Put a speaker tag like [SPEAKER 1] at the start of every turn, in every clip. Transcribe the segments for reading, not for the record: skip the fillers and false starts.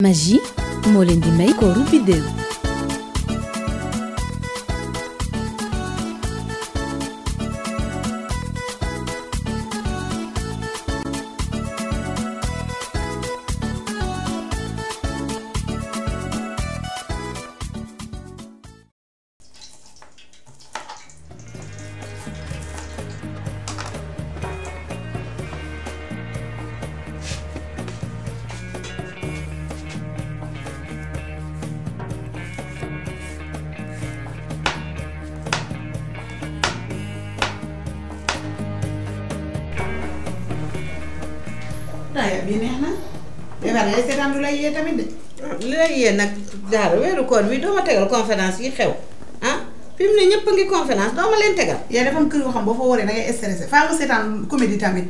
[SPEAKER 1] Magie moo leen di may kooru biddew.
[SPEAKER 2] Raya bi neex na. Bébé lay seetaan du lay yee tamit de.
[SPEAKER 3] li lay yee nag daal weeru koor bi doo ma tegal conférence yi xew ah fi mu ne ñëpp a ngi conférence doo ma leen tegal.
[SPEAKER 2] yaa dafa am kër yoo xam boo fa waree da ngay stressé faa nga seetaan comédie tamit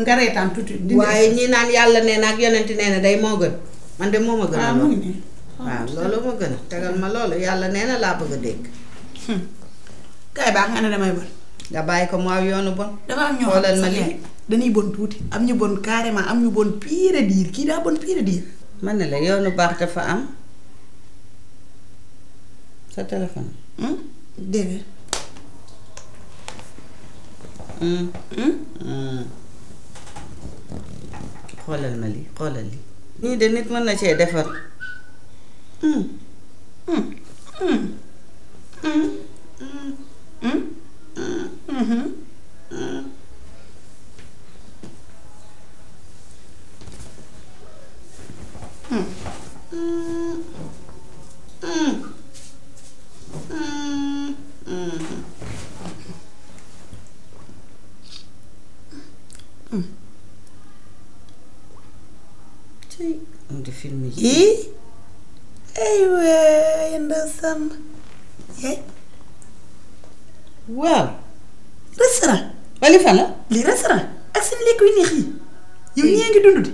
[SPEAKER 2] nga reetaan tuuti.
[SPEAKER 3] waaye ñi naan yàlla nee na ak yonent nee na day moo gën man de moo ma gën a
[SPEAKER 2] mu ngi nii.
[SPEAKER 3] waaw loolu ma gën a tegal ma loolu yàlla nee na laa bëgg a dégg.
[SPEAKER 2] kay baax nga ne damay bon.
[SPEAKER 3] nga bàyyi ko mu aw yoonu bon.
[SPEAKER 2] dafa am ñoo
[SPEAKER 3] xoolal ma
[SPEAKER 2] xam
[SPEAKER 3] lii
[SPEAKER 2] dañuy bon tuuti am ñu bon carrément am ñu bon pire diir kii daa bon pire diir.
[SPEAKER 3] man ne la yoonu baax dafa am sa téléphone.
[SPEAKER 2] déedéet.
[SPEAKER 3] xoolal ma lii xoolal lii. nii de nit mën na cee defar. ci di film yi.
[SPEAKER 2] aywa ndeysaan. yaay.
[SPEAKER 3] waaw.
[SPEAKER 2] restaurant.
[SPEAKER 3] wali fan la.
[SPEAKER 2] lii restaurant ak seen lekk yu neex yi. yow ñee ngi dund di.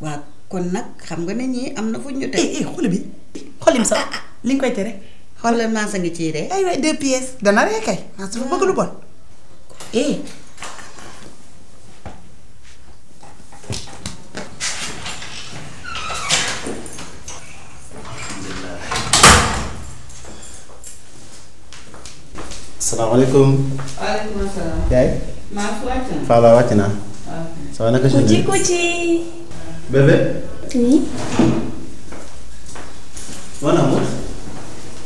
[SPEAKER 3] waaw kon nag xam nga ne ñii am na fu ñu teg.
[SPEAKER 2] xool bi xoolim sax li nga koy tere.
[SPEAKER 3] xoolal maa sa ngi ciy ree.
[SPEAKER 2] aywa 2 pièces. dana ree kay. maa su bëgg lu bon.
[SPEAKER 4] salaamaaleykum.
[SPEAKER 3] waaleykum salaam.
[SPEAKER 4] yaay.
[SPEAKER 3] maa fi wàcc na.
[SPEAKER 4] Fala wàcc naa. ça va naka si
[SPEAKER 5] Kuchi Kuchi.
[SPEAKER 4] bébé.
[SPEAKER 5] Oui.
[SPEAKER 4] mon amour.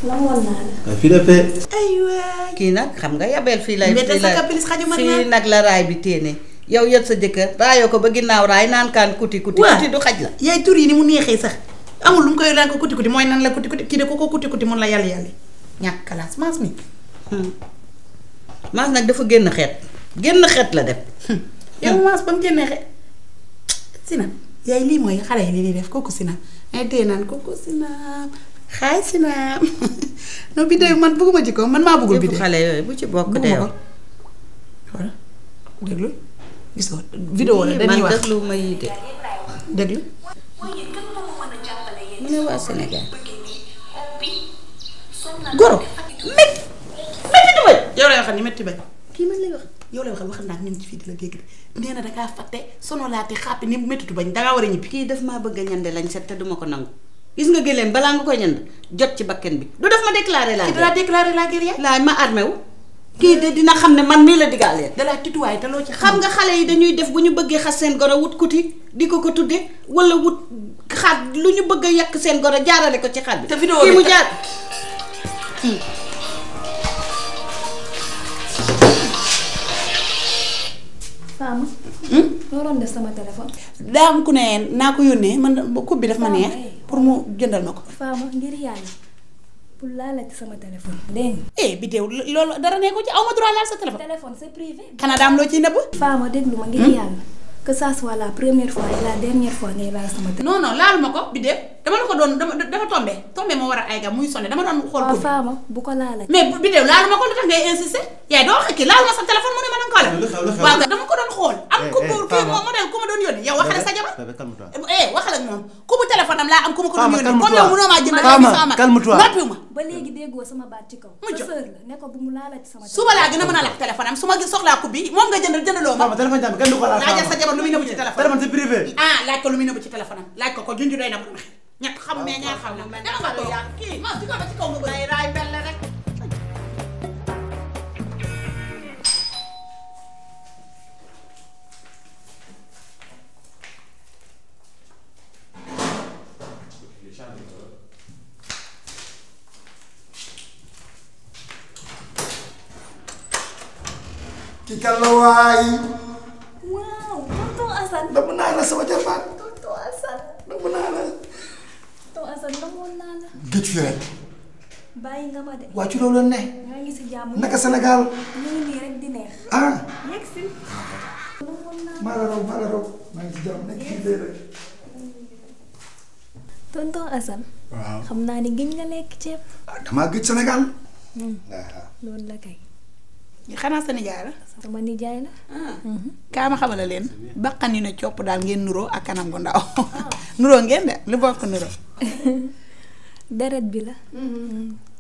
[SPEAKER 5] la woon naa la.
[SPEAKER 4] fii de paix.
[SPEAKER 2] aywa.
[SPEAKER 3] kii nag xam nga yabeel fii lay.
[SPEAKER 2] mbete sa caprice xaju ma
[SPEAKER 3] fii nag la raay bi téene yow yët sa jëkkër raayoo ko ba ginnaaw raay naan kaan kuti kuti. kuti du xaj la.
[SPEAKER 2] yaay tur yi ni mu neexee sax amul lu mu koy daan ko kuti kuti mooy nan la kuti kuti kii de ko kuti kuti mun la yàlla yàlla ñàkk kalaas maas mi.
[SPEAKER 3] maas nag dafa génn xeet la def.
[SPEAKER 2] yow maas ba mu génnee xeet Sina yaay lii mooy xale yi li def kooku Sina ay dee naan kooku Sina xaay Sina no biddew man bëgguma jikko man maa bëggul biddew
[SPEAKER 3] xale yooyu bu ci bokk de yow.
[SPEAKER 2] voilà déglu gisoo vidéo la dañuy wax
[SPEAKER 3] man déglu ma yi de.
[SPEAKER 2] déglu.
[SPEAKER 3] mu ne waa Sénégal.
[SPEAKER 2] goro métti du bañ. yow lay waxal ni métti bañ.
[SPEAKER 3] kii man lay wax.
[SPEAKER 2] yow lay waxal waxal naa ñun ci fii di la dégg nee na dangaa fàtte sonolaate xàppi ni métti du bañ dangaa war a ñibbi.
[SPEAKER 3] kii daf maa bëgg a ñande lañ set te duma ko nangu. gis nga gëléem balaa nga koy ñand jot ci bakken bi du def ma déclaré la guerre.
[SPEAKER 2] ki dala déclaré la guerre yaay.
[SPEAKER 3] laay ma armé wu. kii de dina xam ne man mii la digaalee.
[SPEAKER 2] dalaa tituwaay te loo ci
[SPEAKER 3] xam nga xale yi dañuy def bu ñu bëggee xas seen goro wut kuti di ko tudde wala wut xaat lu ñu bëgg a yàq seen goro jaarale ko ci xaat bi.
[SPEAKER 2] te vidéo
[SPEAKER 3] kii
[SPEAKER 2] bi
[SPEAKER 3] mu jaar.
[SPEAKER 5] Fama. loolu def sama téléphone.
[SPEAKER 2] daa am ku ne naa ko yónnee man coupe bi daf ma neex pour mu jëndal ma ko.
[SPEAKER 5] Fama ngir yàlla pour laal ci sama téléphone. dégg nga.
[SPEAKER 2] biddew loolu dara ne ko ci aw ma droit laal sa téléphone.
[SPEAKER 5] téléphone c'est privé.
[SPEAKER 2] xanaa daa am loo ciy nëbb.
[SPEAKER 5] Fama déglu ma ngir yàlla que ça soit la première fois et la dernière fois ngay laal sama téléphone.
[SPEAKER 2] non laal ma ko biddew. dama la ko doon dafa tombé moo war a ay ga muy sonné dama doon xool
[SPEAKER 5] waaw
[SPEAKER 2] ko
[SPEAKER 5] faama bu ko laalati.
[SPEAKER 2] mais bidéew laalu ma ko lu tax ngay insister yaay doo xëkki laal ma sa téléphone mu ne ma danga ko la waaw dama ko doon xool am ku kii moom modèle ku ma doon yónni yow waxale sa jabar waxal ak moom ku mu téléphone am laa am ku ma ko doon yónni comme yow mënoo maa jënd
[SPEAKER 4] calme-toi
[SPEAKER 2] noppiwu ma
[SPEAKER 5] ba léegi déggoo sama baat ci kaw.
[SPEAKER 2] Mujj.
[SPEAKER 5] sa sœur la ne ko bu mu laalati sama.
[SPEAKER 2] suba laa gën a mën a laaj téléphone am su ma soxlaa ko bi moom nga jëndaloo ma
[SPEAKER 4] téléphone jàmm kenn du ko laal
[SPEAKER 2] laajal sa jabar lu muy nëbbu ci téléphone
[SPEAKER 4] téléphone c'est privé
[SPEAKER 2] laaj ko lu muy nëbbu ci téléphone am laaj ko junj doy na borom xel ñett xam mais ñaar xam na dama nga toog kii ma ci kaw nga bëri
[SPEAKER 3] raay bel rek.
[SPEAKER 6] ki kan la waay.
[SPEAKER 5] waaw tonton Assane.
[SPEAKER 6] dama naa la sama jarbaat.
[SPEAKER 5] tonton Assane.
[SPEAKER 6] dama naa la.
[SPEAKER 5] tonton Assane namoon naa la.
[SPEAKER 6] gëj fi rek.
[SPEAKER 5] bàyyi nga ma de.
[SPEAKER 6] waa ci loolu ne.
[SPEAKER 5] ñoo ngi si jàmm.
[SPEAKER 6] naka Sénégal.
[SPEAKER 5] ñu ngi nii rek di neex.
[SPEAKER 6] ah.
[SPEAKER 5] yegg si. namoon naa la.
[SPEAKER 6] maa la raw maa ngi ci jàmm nekk fii dee rek.
[SPEAKER 5] tonton Assane.
[SPEAKER 6] waaw.
[SPEAKER 5] xam naa ni gëj nga lekk ceeb.
[SPEAKER 6] ah damaa gëj Sénégal.
[SPEAKER 5] loolu la kay.
[SPEAKER 2] xanaa sa nijaay la
[SPEAKER 5] sama nijaay la.
[SPEAKER 2] kaa ma xamala leen baqan yu ne copp daal ngeen nuroo ak kanam gu ndaw nuroo ngeen de lu bokk nuroo
[SPEAKER 5] deret bi la.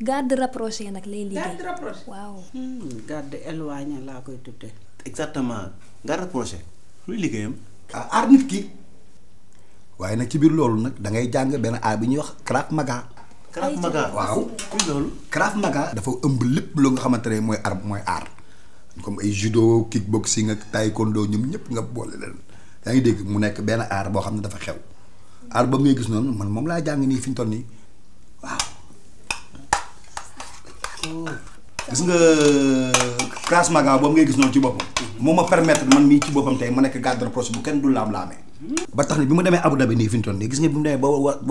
[SPEAKER 5] garde rapproché nag lay liggéey.
[SPEAKER 2] garde rapproché
[SPEAKER 5] waaw.
[SPEAKER 3] garde éloigné laa koy tuddee.
[SPEAKER 4] exactement nga rapproché luy liggéeyam
[SPEAKER 6] ah aar nit ki. waaye nag ci biir loolu nag da ngay jàng benn aar bi ñuy wax Krav Maga.
[SPEAKER 4] Krav Maga
[SPEAKER 6] waaw.
[SPEAKER 4] luy loolu
[SPEAKER 6] Krav Maga dafa ëmb lépp lu nga xamante ne mooy aar comme ay judo kickboxing ak taekwondo ñoom ñëpp nga boole leen yaa ngi dégg mu nekk benn aar boo xam ne dafa xew aar ba muy gis noonu man moom laa jàng nii fi ñu toll nii waaw. gis nga Krav Maga boobu ngay gis noonu ci boppam moo ma permettre man mii ci boppam tey ma nekk garde rapproché bu kenn du laam-laamee. ba tax ni bi mu demee Abu Dhabi nii fi ñu toll nii gis nga bi mu demee ba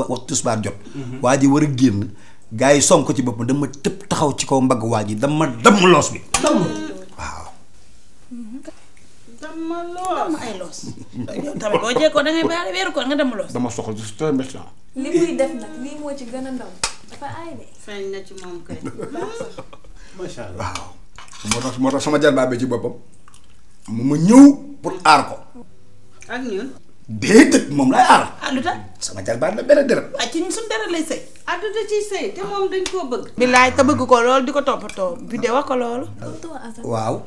[SPEAKER 6] wax tisbaar jot. waa ji war a génn gars yi som ko ci boppam dama tëb taxaw ci kaw mbagg waa ji dama damm loos bi. waaw.
[SPEAKER 3] dama lool.
[SPEAKER 2] dama ay loos yow tamit boo jekkoo da ngay bàyyi weeru ko nga dem loos
[SPEAKER 6] dama soxla juste très méchant.
[SPEAKER 5] li muy def nag lii moo ci gën a ndaw dafa aay de.
[SPEAKER 3] feeñ na ci moom kay.
[SPEAKER 4] macha allah
[SPEAKER 6] waaw. moo tax sama jarbaat bi ci boppam mu ma ñëw pour aar ko.
[SPEAKER 3] ak ñun.
[SPEAKER 6] déedéet moom laay aar.
[SPEAKER 2] ah lu tax
[SPEAKER 6] sama jarbaat la benn deret.
[SPEAKER 2] waaye ci ñun suñu dara lay sëy
[SPEAKER 3] àdduna ciy sëy te moom dañ koo bëgg.
[SPEAKER 2] billaay te bëgg ko loolu di ko toppatoo bidé wax ko loolu
[SPEAKER 5] tonton Assane.
[SPEAKER 6] waaw.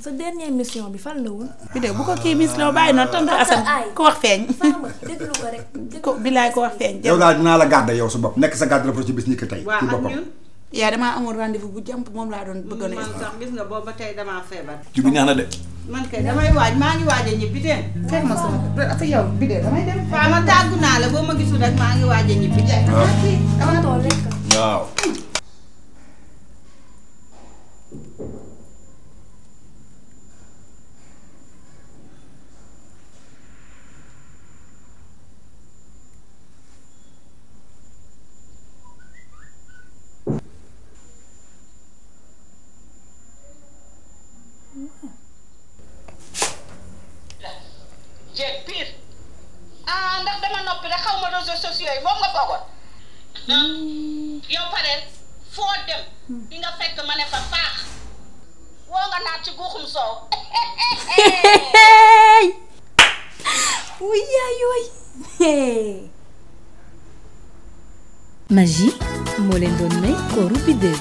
[SPEAKER 5] sa dernière mission bi fan la woon.
[SPEAKER 2] bidé bu ko kii mis la bàyyi noonu tonton Assane ku wax feeñ
[SPEAKER 5] faama déglu ko rek.
[SPEAKER 2] ko billaay ko wax feeñ
[SPEAKER 6] yow daal dinaa la garder yow sa bopp nekk sa garde rapproché bis ni ko tey.
[SPEAKER 3] waa
[SPEAKER 6] ci
[SPEAKER 3] ak
[SPEAKER 6] boppam.
[SPEAKER 3] ñun.
[SPEAKER 2] yaa damaa amoon rendez-vous bu jàmp moom laa doon bëggoon a
[SPEAKER 3] man sax gis nga booba tey damaa feebar.
[SPEAKER 6] ci bi neex na de.
[SPEAKER 3] man kay damay waaj maa ngi waaj a ñibbi de.
[SPEAKER 2] fekk ma sama ak yow bidé damay dem
[SPEAKER 3] waaw ma tàggu naa la boo ma gisul rek maa ngi waaj a ñibbi.
[SPEAKER 5] tonton lekk.
[SPEAKER 6] waaw.
[SPEAKER 7] jeeg pire ah ndax dama noppi rek xaw ma réseaux sociaux yi moom nga foogoon yow pareel foo dem di nga fekk ma ne fa faax woo nga naat ci guuxum soow
[SPEAKER 5] wuy yaay yooy.
[SPEAKER 1] Magie moo leen doon may kooru biddew